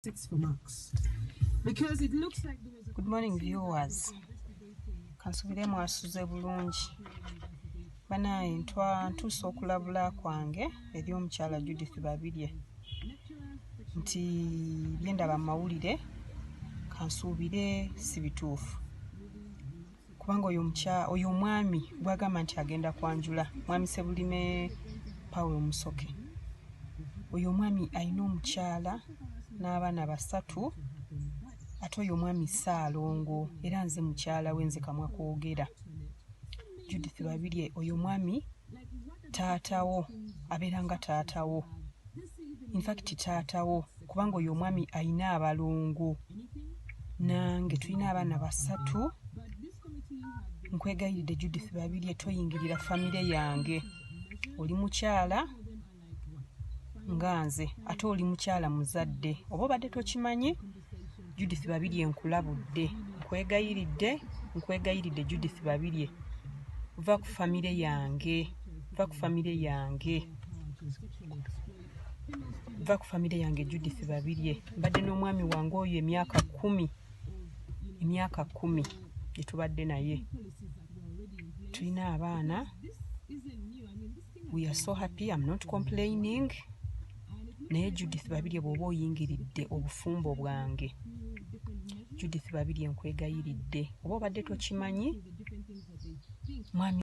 Six for marks. Because it looks like there was a Good morning, viewers. Kansubire mwasuze bulungi. Banaye ntwa ntuusa okulabula kwange eri omukyala Judith Babirye nti byendaba mu mawulire kansuubire si bituufu, kubanga oyo oyo omwami gwagamba nti agenda kwanjula, Mwami Sebulime Paulo Musoke, oyo omwami alina omukyala n'abaana basatu. Ate oyo omwami Ssaalongo, era nze mukyala we, nze kamwa kwogera. Judith Babirye, oyo omwami taatawo, abeera nga taatawo, infact taatawo, kubanga oyo omwami alina abalongo, nange tulina abaana basatu. Nkwegayiridde, Judith Babirye, toyingirira famire yange. Oli mukyala nga nze, ate oli mukyala muzadde, oba obadde tokimanyi. Judith Babirye, nkulabudde, nkwegayiridde, nkwegayiridde, Judith Babirye, va ku famire yange, va ku famire yange, va ku famire yange. Judith Babirye, mbadde n'omwami wange oyo emyaka 10, emyaka 10 gye tubadde naye, tulina abaana. We are so happy, I'm not complaining. Naye Judith Babirye, bw'oba oyingiridde obufumbo bwange, Judith Babirye, nkwegayiridde, oba obadde tokimanyi, mwami